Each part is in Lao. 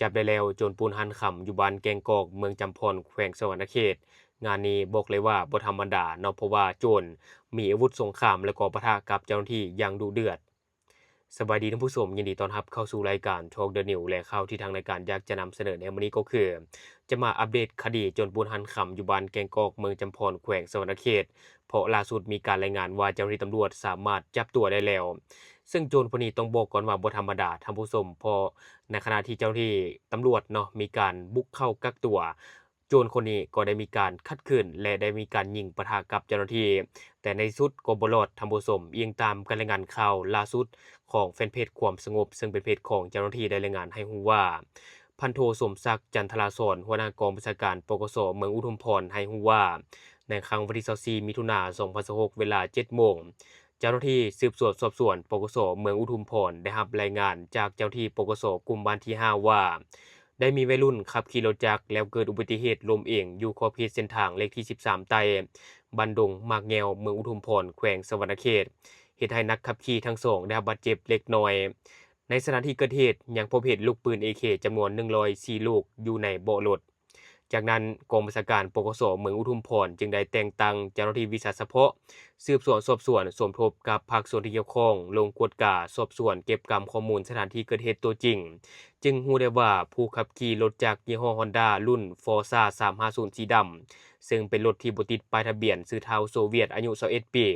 ຈັບໄດ້ແລ້ວ ໂຈນປຸ້ນຮ້ານຄຳຢູ່ບ້ານແກ້ງກອກ ເມືອງຈຳພອນ ແຂວງສະຫວັນນະເຂດ. ງານນີ້ບອກເລີຍວ່າບໍ່ທຳມະດາເນາະ ເພາະວ່າໂຈນມີອາວຸດສົງຄາມ ແລ້ວກໍປະທະກັບເຈົ້າໜ້າທີ່ຢ່າງດຸເດືອດ. ສະບາຍດີທ່ານຜູ້ຊົມ, ຍິນດີຕ້ອນຮັບເຂົ້າສູ່ລາຍການ Talk the News ແລະ ຂ່າວທີ່ທາງລາຍການຢາກຈະນຳສະເໜີໃນມື້ນີ້ກໍຄື ຈະມາອັບເດດຄະດີໂຈນປຸ້ນຮ້ານຄຳຢູ່ບ້ານແກ້ງກອກ ເມືອງຈຳພອນ ແຂວງສະຫວັນນະເຂດ ເພາະລ່າສຸດມີການລາຍງານວ່າເຈົ້າໜ້າທີ່ຕຳຫຼວດສາມາດຈັບຕົວໄດ້ແລ້ວ. ເຊິ່ງໂຈນຜູ້ນີ້ຕ້ອງບອກກ່ອນວ່າບໍ່ທຳມະດາທ່ານຜູ້ຊົມ, ເພາະໃນຂະນະທີ່ເຈົ້າໜ້າທີ່ຕຳຫຼວດເນາະ ມີການບຸກເຂົ້າກັກຕົວ, ໂຈນຄົນນີ້ກໍໄດ້ມີການຂັດຂືນ ແລະ ໄດ້ມີການຍິງປະທະກັບເຈົ້າໜ້າທີ່, ແຕ່ໃນທີ່ສຸດກໍບໍ່ລອດທ່ານຜູ້ຊົມ. ອີງຕາມການລາຍງານຂ່າວລ່າສຸດຂອງແຟນເພຈຄວາມສະຫງົບ ເຊິ່ງເປັນເພຈຂອງເຈົ້າໜ້າທີ່ ໄດ້ລາຍງານໃຫ້ຮູ້ວ່າ ພັນໂທ ສົມສັກ ຈັນທະລາສອນ ຫົວໜ້າກອງບັນຊາການ ປກສ ເມືອງອຸທຸມພອນ ໃຫ້ຮູ້ວ່າ ໃນຄ່ຳວັນທີຊາວສີ່ ມິຖຸນາ ສອງພັນຊາວຫົກ ເວລາເຈັດໂມງ ເຈົ້າໜ້າທີ່ສືບສວນສອບສວນ ປກສ ເມືອງອຸທຸມພອນ ໄດ້ຮັບລາຍງານຈາກເຈົ້າໜ້າທີ່ ປກສ ກຸ່ມບ້ານທີຫ້າ ວ່າ ໄດ້ມີໄວລຸ້ນຂັບຂີ່ລົດຈັກ ແລ້ວເກີດອຸບັດຕິເຫດລົ້ມເອງຢູ່ຂອບເຂດເສັ້ນທາງເລກທີສິບສາມໃຕ້ ບ້ານດົງໝາກແງວ ເມືອງອຸທຸມພອນ ແຂວງສະຫວັນນະເຂດ, ເຮັດໃຫ້ນັກຂັບຂີ່ທັງສອງໄດ້ຮັບບາດເຈັບເລັກນ້ອຍ. ໃນສະຖານທີ່ເກີດເຫດ ຍັງພົບເຫັນລູກປືນ ເອເຄ ຈຳນວນໜຶ່ງຮ້ອຍສີ່ລູກຢູ່ໃນເບາະລົດ. ຈາກນັ້ນ ກອງບັນຊາການ ປກສ ເມືອງອຸທຸມພອນ ຈຶ່ງໄດ້ແຕ່ງຕັ້ງເຈົ້າໜ້າທີ່ວິຊາສະເພາະ ສືບສວນສອບສວນ ສົມທົບກັບພາກສ່ວນທີ່ກ່ຽວຂ້ອງ ລົງກວດກາສອບສວນ ເກັບກຳຂໍ້ມູນສະຖານທີ່ເກີດເຫດຕົວຈິງ, ຈຶ່ງຮູ້ໄດ້ວ່າ ຜູ້ຂັບຂີ່ລົດຈັກຍີ່ຫໍ້ຮອນດ້າ ລຸ້ນຟໍຊາສາມຫ້າສູນ ສີດຳ ເຊິ່ງເປັນລົດທີ່ບໍ່ຕິດປ້າຍທະບຽນ ຊື່ທ້າວ ໂຊວຽດ ອາຍຸຊາວເອັດປີ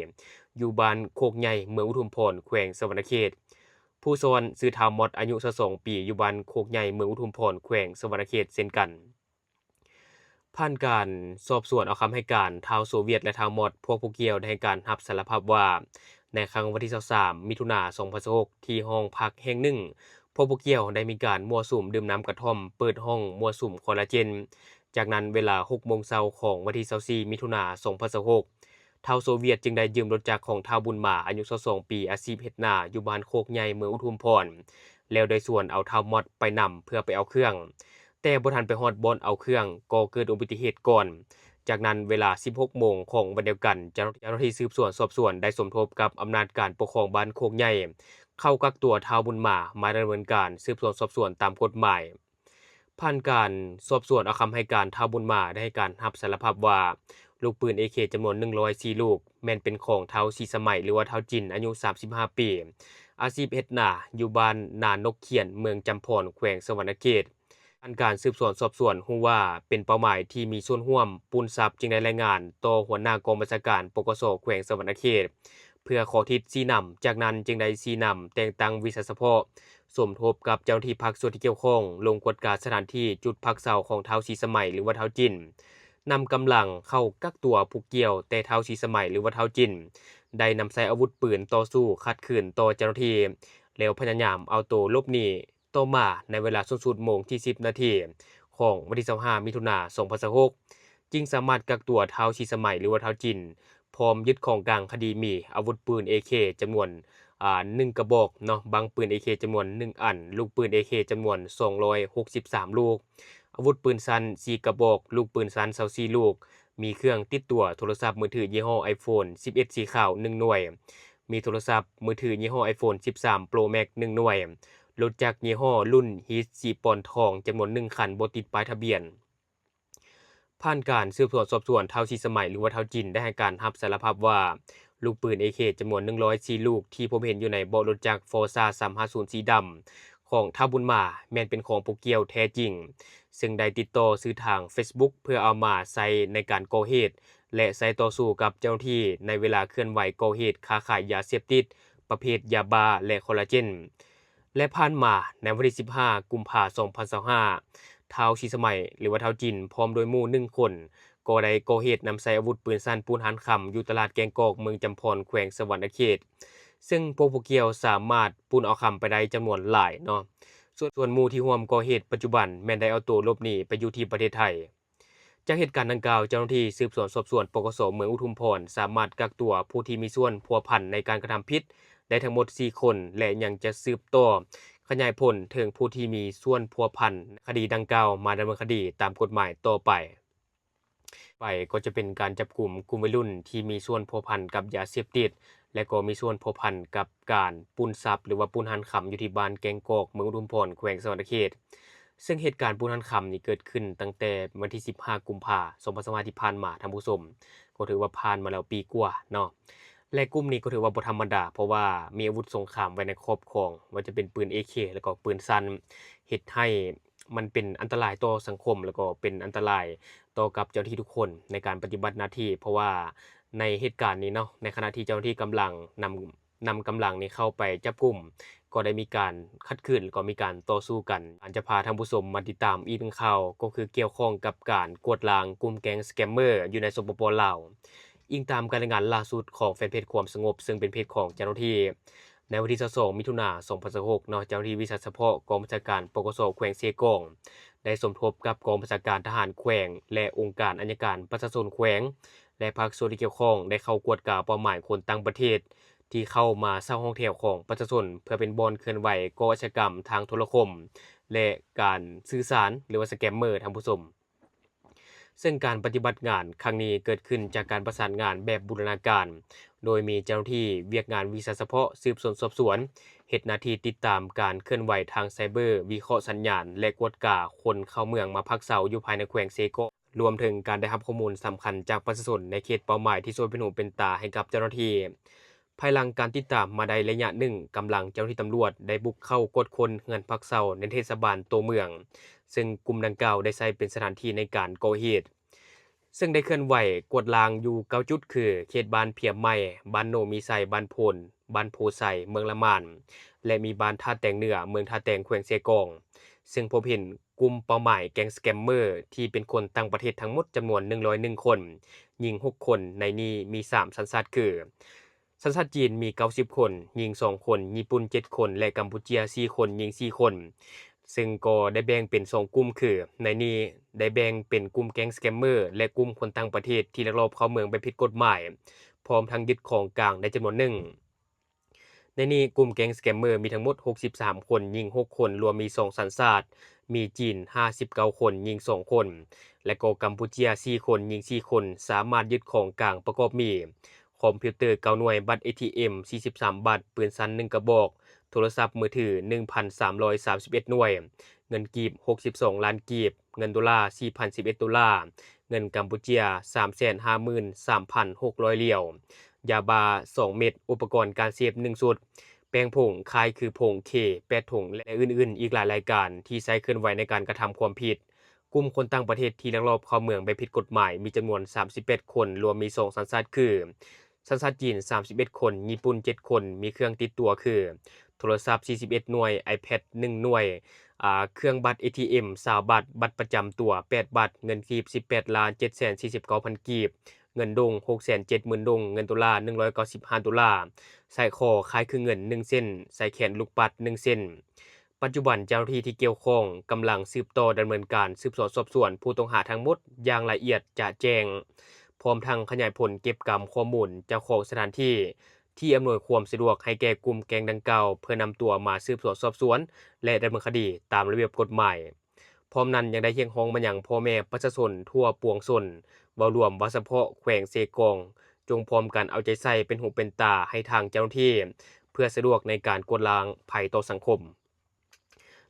ຢູ່ບ້ານໂຄກໃຫຍ່ ເມືອງອຸທຸມພອນ ແຂວງສະຫວັນນະເຂດ. ຜູ້ຊ້ອນຊື່ທ້າວ ມອດ ອາຍຸຊາວສອງປີ ຢູ່ບ້ານໂຄກໃຫຍ່ ເມືອງອຸທຸມພອນ ແຂວງສະຫວັນນະເຂດເຊັ່ນກັນ. ຜ່ານການສອບສວນເອົາຄຳໃຫ້ການ, ທ້າວ ໂຊວຽດ ແລະ ທ້າວ ມອດ ພວກຜູ້ກ່ຽວໄດ້ໃຫ້ການຮັບສາລະພາບວ່າ ໃນຄ່ຳວັນທີຊາວສາມ ມິຖຸນາ ສອງພັນຊາວຫົກ ທີ່ຫ້ອງພັກແຫ່ງໜຶ່ງ ພວກຜູ້ກ່ຽວໄດ້ມີການມົ້ວສຸມດື່ມນ້ຳກະທ່ອມ, ເປີດຫ້ອງມົ້ວສຸມຄໍລາເຈນ. ຈາກນັ້ນ ເວລາຫົກໂມງເຊົ້າຂອງວັນທີຊາວສີ່ ມິຖຸນາ ສອງພັນຊາວຫົກ ທ້າວ ໂຊວຽດ ຈຶ່ງໄດ້ຢືມລົດຈັກຂອງທ້າວ ບຸນມາ ອາຍຸຊາວສອງປີ ອາຊີບເຮັດນາ ຢູ່ບ້ານໂຄກໃຫຍ່ ເມືອງອຸທຸມພອນ ແລ້ວໄດ້ຊວນເອົາທ້າວ ມອດ ໄປນຳເພື່ອໄປເອົາເຄື່ອງ, ແຕ່ບໍ່ທັນໄປຮອດບ່ອນເອົາເຄື່ອງ ກໍເກີດອຸບັດຕິເຫດກ່ອນ. ຈາກນັ້ນ ເວລາສິບຫົກໂມງຂອງວັນດຽວກັນ ເຈົ້າ ເຈົ້າໜ້າທີ່ສືບສວນສອບສວນໄດ້ສົມທົບກັບອຳນາດການປົກຄອງບ້ານໂຄກໃຫຍ່ ເຂົ້າກັກຕົວທ້າວ ບຸນມາ ມາດຳເນີນການສືບສວນສອບສວນຕາມກົດໝາຍ. ຜ່ານການສອບສວນເອົາຄຳໃຫ້ການ, ທ້າວ ບຸນມາ ໄດ້ໃຫ້ການຮັບສາລະພາບວ່າ ລູກປືນ ເອເຄ ຈຳນວນໜຶ່ງຮ້ອຍສີ່ລູກ ແມ່ນເປັນຂອງທ້າວ ສີສະໄໝ ຫຼືວ່າທ້າວ ຈິນ ອາຍຸສາມສິບຫ້າປີ ອາຊີບເຮັດນາ ຢູ່ບ້ານນານົກຂຽນ ເມືອງຈຳພອນ ແຂວງສະຫວັນນະເຂດ. ຜ່ານການສືບສວນສອບສວນຮູ້ວ່າ ເປັນເປົ້າໝາຍທີ່ມີສ່ວນຮ່ວມປຸ້ນຊັບ ຈຶ່ງໄດ້ລາຍງານຕໍ່ຫົວໜ້າກອງບັນຊາການ ປກສ ແຂວງສະຫວັນນະເຂດ ເພື່ອຂໍທິດຊີ້ນຳ. ຈາກນັ້ນຈຶ່ງໄດ້ຊີ້ນຳແຕ່ງຕັ້ງວິຊາສະເພາະ ສົມທົບກັບເຈົ້າໜ້າທີ່ພາກສ່ວນທີ່ກ່ຽວຂ້ອງ ລົງກວດກາສະຖານທີ່ຈຸດພັກເຊົາຂອງທ້າວ ສີສະໄໝ ຫຼືວ່າທ້າວ ຈິນ, ນຳກຳລັງເຂົ້າກັກຕົວຜູ້ກ່ຽວ, ແຕ່ທ້າວ ສີສະໄໝ ຫຼືວ່າທ້າວ ຈິນ ໄດ້ນຳໃຊ້ອາວຸດປືນຕໍ່ສູ້ຂັດຂືນຕໍ່ເຈົ້າໜ້າທີ່ ແລ້ວພະຍາຍາມເອົາໂຕຫຼົບໜີ. ຕໍ່ມາໃນເວລາສູນສຸດໂມງທີສິບນາທີຂອງວັນທີຊາວຫ້າ ມິຖຸນາ ສອງພັນຊາວຫົກ ຈຶ່ງສາມາດກັກຕົວທ້າວ ສີສະໄໝ ຫຼືວ່າທ້າວ ຈິນ ພ້ອມຍຶດຂອງກາງຄະດີມີ ອາວຸດປືນ ເອເຄ ຈຳນວນ ອາ ໜຶ່ງກະບອກເນາະ, ບັ້ງປືນ ເອເຄ ຈຳນວນໜຶ່ງອັນ, ລູກປືນ ເອເຄ ຈຳນວນສອງຮ້ອຍຫົກສິບສາມລູກ, ອາວຸດປືນສັ້ນສີ່ກະບອກ, ລູກປືນສັ້ນຊາວສີ່ລູກ, ມີເຄື່ອງຕິດຕົວ ໂທລະສັບມືຖືຍີ່ຫໍ້ iPhone ສິບເອັດ ສີຂາວ ໜຶ່ງໜ່ວຍ, ມີໂທລະສັບມືຖືຍີ່ຫໍ້ iPhone ສິບສາມ Pro Max ໜຶ່ງໜ່ວຍ, ລົດຈັກຍີ່ຫໍ້ລຸ້ນ Hiace ສີປອນທອງ ຈຳນວນໜຶ່ງຄັນ ບໍ່ຕິດປ້າຍທະບຽນ. ຜ່ານການສືບສວນສອບສວນ, ທ້າວ ສີສະໄໝ ຫຼືວ່າທ້າວ ຈິນ ໄດ້ໃຫ້ການຮັບສາລະພາບວ່າ ລູກປືນ ເອເຄ ຈຳນວນໜຶ່ງຮ້ອຍສີ່ລູກ ທີ່ພົບເຫັນຢູ່ໃນເບາະລົດຈັກ ຟໍຊາ ສາມຫ້າສູນ ສີດຳ ຂອງທ້າວ ບຸນມາ ແມ່ນເປັນຂອງຜູ້ກ່ຽວແທ້ຈິງ, ເຊິ່ງໄດ້ຕິດຕໍ່ສື່ທາງ Facebook ເພື່ອເອົາມາໃຊ້ໃນການກໍ່ເຫດ ແລະ ໃຊ້ຕໍ່ສູ້ກັບເຈົ້າໜ້າທີ່ໃນເວລາເຄື່ອນໄຫວກໍ່ເຫດຄ້າຂາຍຢາເສບຕິດປະເພດຢາບ້າ ແລະ ຄໍລາເຈນ. ແລະ ຜ່ານມາໃນວັນທີສິບຫ້າ ກຸມພາ ສອງພັນຊາວຫ້າ ທ້າວ ສີສະໄໝ ຫຼືວ່າທ້າວ ຈິນ ພ້ອມດ້ວຍໝູ່ໜຶ່ງຄົນ ກໍໄດ້ກໍ່ເຫດນຳໃຊ້ອາວຸດປືນສັ້ນປຸ້ນຮ້ານຄຳ ຢູ່ຕະຫຼາດແກ້ງກອກ ເມືອງຈຳພອນ ແຂວງສະຫວັນນະເຂດ, ເຊິ່ງພວກຜູ້ກ່ຽວສາມາດປຸ້ນເອົາຄຳໄປໄດ້ຈຳນວນຫຼາຍເນາະ. ສ່ວນ ສ່ວນໝູ່ທີ່ຮ່ວມກໍ່ເຫດປັດຈຸບັນແມ່ນໄດ້ເອົາໂຕຫຼົບໜີໄປຢູ່ທີ່ປະເທດໄທ. ຈາກເຫດການດັ່ງກ່າວ, ເຈົ້າໜ້າທີ່ສືບສວນສອບສວນ ປກສ ເມືອງອຸທຸມພອນ ສາມາດກັກຕົວຜູ້ທີ່ມີສ່ວນພົວພັນໃນການກະທຳຜິດໄດ້ທັງໝົດສີ່ຄົນ ແລະ ຍັງຈະສືບຕໍ່ຂະຫຍາຍຜົນເຖິງຜູ້ທີ່ມີສ່ວນພົວພັນຄະດີດັ່ງກ່າວມາດຳເນີນຄະດີຕາມກົດໝາຍຕໍ່ໄປ. ໄປກໍຈະເປັນການຈັບກຸມກຸ່ມໄວລຸ້ນທີ່ມີສ່ວນພົວພັນກັບຢາເສບຕິດ ແລະ ກໍມີສ່ວນພົວພັນກັບການປຸ້ນຊັບ ຫຼືວ່າປຸ້ນຮ້ານຄຳ ຢູ່ທີ່ບ້ານແກ້ງກອກ ເມືອງອຸທຸມພອນ ແຂວງສະຫວັນນະເຂດ. ເຊິ່ງເຫດການປຸ້ນຫັ້ນຄຳນີ້ເກີດຂຶ້ນຕັ້ງແຕ່ວັນທີສິບຫ້າ ກຸມພາ ສອງພັນຊາວຫ້າ ທີ່ຜ່ານມາ ທ່ານຜູ້ຊົມ, ກໍຖືວ່າຜ່ານມາແລ້ວປີກວ່າເນາະ. ແລະ ກຸ່ມນີ້ກໍຖືວ່າບໍ່ທຳມະດາ ເພາະວ່າມີອາວຸດສົງຄາມໄວ້ໃນຄອບຄອງ, ວ່າຈະເປັນປືນເອເຄ ແລ້ວກໍປືນສັ້ນ, ເຮັດໃຫ້ມັນເປັນອັນຕະລາຍຕໍ່ສັງຄົມ ແລ້ວກໍເປັນອັນຕະລາຍຕໍ່ກັບເຈົ້າໜ້າທີ່ທຸກຄົນໃນການປະຕິບັດໜ້າທີ່, ເພາະວ່າໃນເຫດການນີ້ເນາະ, ໃນຂະນະທີ່ເຈົ້າໜ້າທີ່ກຳລັງນຳ ນຳກຳລັງນີ້ເຂົ້າໄປຈັບກຸມ, ກໍໄດ້ມີການຂັດຂືນ ແລ້ວກໍມີການຕໍ່ສູ້ກັນ. ອັນຈະພາທ່ານຜູ້ຊົມມາຕິດຕາມອີກໜຶ່ງຂ່າວ ກໍຄືກ່ຽວຂ້ອງກັບການກວາດລ້າງກຸ່ມແກັງສະແກມເມີຢູ່ໃນ ສປປ ລາວ. ອີງຕາມການລາຍງານລ່າສຸດຂອງແຟນເພຈຄວາມສະຫງົບ, ເຊິ່ງເປັນເພຈຂອງເຈົ້າໜ້າທີ່, ໃນວັນທີຊາວສອງ ມິຖຸນາ ສອງພັນຊາວຫົກເນາະ, ເຈົ້າໜ້າທີ່ວິຊາສະເພາະກອງບັນຊາການ ປກສ ແຂວງເຊກອງ ໄດ້ສົມທົບກັບກອງບັນຊາການທະຫານແຂວງ ແລະ ອົງການອັຍການປະຊາຊົນແຂວງ ແລະ ພາກສ່ວນທີ່ກ່ຽວຂ້ອງ ໄດ້ເຂົ້າກວດກາເປົ້າໝາຍຄົນຕ່າງປະເທດ ທີ່ເຂົ້າມາເຊົ່າຫ້ອງແຖວຂອງປະຊາຊົນ ເພື່ອເປັນບ່ອນເຄື່ອນໄຫວກໍ່ອາຊະຍາກຳທາງໂທລະຄົມ ແລະ ການສື່ສານ ຫຼືວ່າສະແກມເມີ ທ່ານຜູ້ຊົມ. ເຊິ່ງການປະຕິບັດງານຄັ້ງນີ້ເກີດຂຶ້ນຈາກການປະສານງານແບບບູລະນາການ, ໂດຍມີເຈົ້າໜ້າທີ່ວຽກງານວິຊາສະເພາະສືບສວນສອບສວນ, ເຮັດໜ້າທີ່ຕິດຕາມການເຄື່ອນໄຫວທາງໄຊເບີ, ວິເຄາະສັນຍານ ແລະ ກວດກາຄົນເຂົ້າເມືອງມາພັກເຊົາຢູ່ພາຍໃນແຂວງເຊກອງ. ລວມເຖິງການໄດ້ຮັບຂໍ້ມູນສຳຄັນຈາກປະຊາຊົນໃນເຂດເປົ້າໝາຍທີ່ຊ່ວຍເປັນຫູເປັນຕາໃຫ້ກັບເຈົ້າໜ້າທີ່. ພາຍຫຼັງການຕິດຕາມມາໄດ້ໄລຍະໜຶ່ງ, ກຳລັງເຈົ້າໜ້າທີ່ຕຳຫຼວດໄດ້ບຸກເຂົ້າກວດຄົ້ນເຮືອນພັກເຊົ່າໃນເທດສະບານຕົວເມືອງ, ເຊິ່ງກຸ່ມດັ່ງກ່າວໄດ້ໃຊ້ເປັນສະຖານທີ່ໃນການກໍ່ເຫດ. ເຊິ່ງໄດ້ເຄື່ອນໄຫວກວດລ້າງຢູ່ເກົ້າຈຸດ ຄື ເຂດບ້ານພຽມໃໝ່, ບ້ານໂນມີໄຊ, ບ້ານໂພນ, ບ້ານໂພໄຊ, ເມືອງລະມານ ແລະ ມີບ້ານທ່າແຕງເໜືອ, ເມືອງທ່າແຕງ, ແຂວງເຊກອງ. ເຊິ່ງພົບເຫັນກຸ່ມເປົ້າໝາຍແກັງສະແກມເມີທີ່ເປັນຄົນຕ່າງປະເທດທັງໝົດຈຳນວນໜຶ່ງຮ້ອຍໜຶ່ງຄົນ, ຍິງຫົກຄົນ, ໃນນີ້ມີສາມສັນຊາດຄື ສັນຊາດຈີນມີເກົ້າສິບຄົນ, ຍິງສອງຄົນ, ຍີ່ປຸ່ນເຈັດຄົນ ແລະ ກຳປູເຈຍສີ່ຄົນ, ຍິງສີ່ຄົນ. ເຊິ່ງກໍໄດ້ແບ່ງເປັນສອງກຸ່ມຄື ໃນນີ້ໄດ້ແບ່ງເປັນກຸ່ມແກັງສະແກມເມີ ແລະ ກຸ່ມຄົນຕ່າງປະເທດທີ່ລັກລອບເຂົ້າເມືອງແບບຜິດກົດໝາຍ, ພ້ອມທັງຍຶດຂອງກາງໄດ້ຈຳນວນໜຶ່ງ. ໃນນີ້ກຸ່ມແກັງສະແກມເມີມີທັງໝົດຫົກສິບສາມຄົນ, ຍິງຫົກຄົນ, ລວມມີສອງສັນຊາດ, ມີຈີນຫ້າສິບເກົ້າຄົນ, ຍິງສອງຄົນ ແລະ ກໍກຳປູເຈຍສີ່ຄົນ, ຍິງສີ່ຄົນ, ສາມາດຍຶດຂອງກາງປະກອບມີ ຄອມພິວເຕີເກົ້າໜ່ວຍ, ບັດເອທີເອັມສີ່ສິບສາມບັດ, ປືນສັ້ນໜຶ່ງກະບອກ, ໂທລະສັບມືຖືໜຶ່ງພັນສາມຮ້ອຍສາມສິບເອັດໜ່ວຍ, ເງິນກີບຫົກສິບສອງລ້ານກີບ, ເງິນໂດລາສີ່ພັນສິບເອັດໂດລາ, ເງິນກຳປູເຈຍສາມແສນຫ້າໝື່ນສາມພັນຫົກຮ້ອຍຫຼຽວ, ຢາບ້າສອງເມັດ, ອຸປະກອນການເສບໜຶ່ງຊຸດ, ແປ້ງຜົງຄ້າຍຄືຜົງເຄແປດຖົງ ແລະ ອື່ນໆອີກຫຼາຍລາຍການທີ່ໃຊ້ເຄື່ອນໄຫວໃນການກະທຳຄວາມຜິດ. ກຸ່ມຄົນຕ່າງປະເທດທີ່ລັກລອບເຂົ້າເມືອງແບບຜິດກົດໝາຍມີຈຳນວນສາມສິບແປດຄົນ, ລວມມີສອງສັນຊາດຄື ສັນຊາດຈີນສາມສິບເອັດຄົນ, ຍີ່ປຸ່ນເຈັດຄົນ, ມີເຄື່ອງຕິດຕົວຄື ໂທລະສັບສີ່ສິບເອັດໜ່ວຍ, ໄອແພດໜຶ່ງໜ່ວຍ, ອາ ເຄື່ອງບັດເອທີເອັມຊາວບັດ, ບັດປະຈຳຕົວແປດບັດ, ເງິນກີບສິບແປດລ້ານເຈັດແສນສີ່ສິບເກົ້າພັນກີບ, ເງິນດົງຫົກແສນເຈັດໝື່ນດົງ, ເງິນໂດລາໜຶ່ງຮ້ອຍເກົ້າສິບຫ້າໂດລາ, ສາຍຄໍຄ້າຍຄືເງິນໜຶ່ງເສັ້ນ, ສາຍແຂນລູກປັດໜຶ່ງເສັ້ນ. ປັດຈຸບັນເຈົ້າໜ້າທີ່ທີ່ກ່ຽວຂ້ອງກຳລັງສືບຕໍ່ດຳເນີນການສືບສວນສອບສວນຜູ້ຕ້ອງຫາທັງໝົດຢ່າງລະອຽດຈະແຈ້ງ, ພ້ອມທັງຂະຫຍາຍຜົນເກັບກຳຂໍ້ມູນເຈົ້າຂອງສະຖານທີ່ ທີ່ອຳນວຍຄວາມສະດວກໃຫ້ແກ່ກຸ່ມແກ້ງດັ່ງກ່າວ ເພື່ອນຳຕົວມາສືບສວນສອບສວນ ແລະ ດຳເນີນຄະດີຕາມລະບຽບກົດໝາຍ. ພ້ອມນັ້ນຍັງໄດ້ຮຽກຮ້ອງມາຍັງພໍ່ແມ່ປະຊາຊົນທົ່ວປວງຊົນ ເວົ້າລວມວ່າສະເພາະແຂວງເຊກອງ ຈົ່ງພ້ອມກັນເອົາໃຈໃສ່ເປັນຫູເປັນຕາໃຫ້ທາງເຈົ້າໜ້າທີ່ ເພື່ອສະດວກໃນການກວດລ້າງໄພຕໍ່ສັງຄົມ.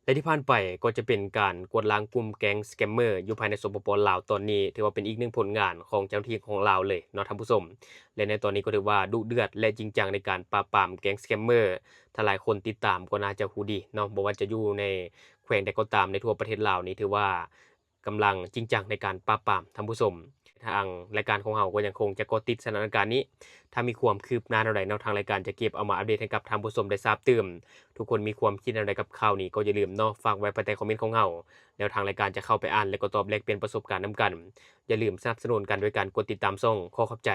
ແລະ ທີ່ຜ່ານໄປກໍຈະເປັນການກວດລ້າງກຸ່ມແກ້ງສະແກມເມີຢູ່ພາຍໃນ ສປປ ລາວ ຕອນນີ້ ຖືວ່າເປັນອີກໜຶ່ງຜົນງານຂອງເຈົ້າໜ້າທີ່ຂອງລາວເລີຍເນາະທ່ານຜູ້ຊົມ. ແລະ ໃນຕອນນີ້ກໍຖືວ່າດຸເດືອດ ແລະ ຈິງຈັງໃນການປາບປາມແກ້ງສະແກມເມີ. ຫຼາຍໆຄົນຕິດຕາມກໍໜ້າຈະຮູ້ດີເນາະ, ບໍ່ວ່າຈະຢູ່ໃນແຂວງໃດກໍຕາມໃນທົ່ວປະເທດລາວນີ້ ຖືວ່າກຳລັງຈິງຈັງໃນການປາບປາມທ່ານຜູ້ຊົມ. ທາງລາຍການຂອງເຮົາກໍຍັງຄົງຈະເກາະຕິດສະຖານະການນີ້, ຖ້າມີຄວາມຄືບໜ້າແນວໃດເນາະ ທາງລາຍການຈະເກັບເອົາມາອັບເດດໃຫ້ກັບທ່ານຜູ້ຊົມໄດ້ຊາບຕື່ມ. ທຸກຄົນມີຄວາມຄິດແນວໃດກັບຂ່າວນີ້ກໍຢ່າລືມເນາະ ຝາກໄວ້ພາຍໃຕ້ຄອມເມັນຂອງເຮົາ, ແລ້ວທາງລາຍການຈະເຂົ້າໄປອ່ານ ແລະ ກໍຕອບແລກປ່ຽນປະສົບການນຳກັນ. ຢ່າລືມສະໜັບສະໜູນກັນໂດຍການກົດຕິດຕາມຊ່ອງ. ຂໍຂອບໃຈ.